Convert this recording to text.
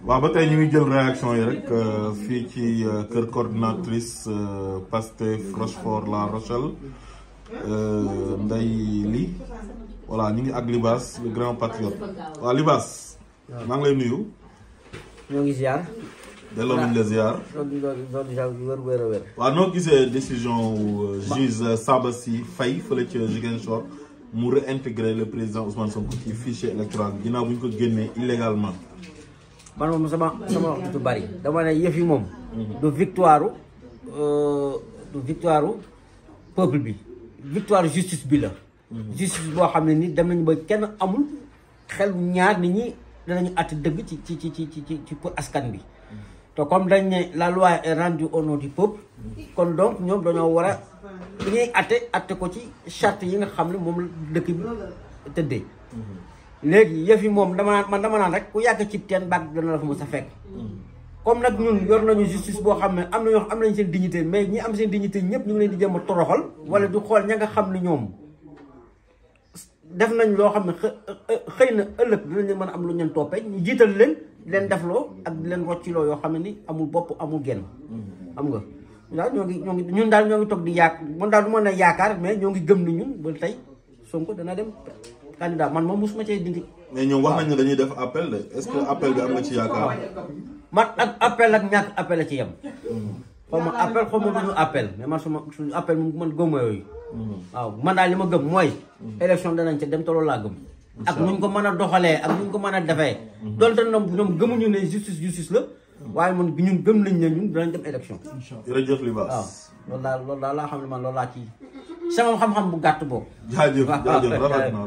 waaw ba tey ñu ngi jël réaction yi rek fii ci kër coordinatrice Pastef Rochefort La Rochelle Ndeye Ly voilà ñu ngi ak Libaas le grand patriote waaw Libaas maa ngi lay nuyu. ñoo ngi ziar. delloo nañ la ziar. waaw noo gisee décision juge Sabassy Faye fële ca Ziguinchor mu réintégrer le président Ousmane Sonko ci fichier électoral bi ginnaaw bu ñu ko génnee illégalement. man moom sama wax du bari dama ne yëf yi moom. du victoire peuple bi victoire justice bi la. justice boo xam ne ni dem nañu ba kenn amul xel ñaar nit ñi danañu àtte dëgg ci pour askan bi. te comme dañ ne la loi est rendue au nom du peuple. kon donc ñoom dañoo war a li ñuy àtte ko ci charte yi nga xam ne moom dëkk bi tëddee. léegi yëf yi moom dama naan rek ku yàgg ci teen bàgg dana la fa mos a fekk. comme nag ñun yor nañu justice boo xam ne am na ñoo am nañ seen dignité mais ñi am seen dignité ñëpp ñu ngi leen di jëm a toroxal. wala di xool ña nga xam ne ñoom def nañ loo xam ne xëy na ëllëg dinañ leen mën a am lu ñu leen toppee ñu jiital leen di leen defloo ak di leen rocciloo yoo xam ne ni amul bopp amul genn. xam nga daal ñun daal ñoo ngi toog di man daal du mën a yaakaar mais ñoo ngi gëm ni ñun ba tey Sonko dana dem candidat man moom mosuma cee dindi. mais ñoom wax nañ ne dañuy def appel de est-ce que appel bi am nga ci yaakaar. man ak appel ak ñàkk appel a ci yem. xaw ma appel xaw ma duñu appel mais man suñu appel man gëmma yooyu. waaw man daal li ma gëm mooy. élection danañ ca dem te loolu laa gëm. ak nuñ ko mën a doxalee ak nuñ ko mën a defee. donte ñoom gëmuñu ne justice la. waaye man ñun gëm nañ ne ñun danañ dem élection. jërëjëf Libaas. waaw loolu daal laa xam ne man loolu laa ci sama xam-xam bu gàtt boobu. jaajëf rafet na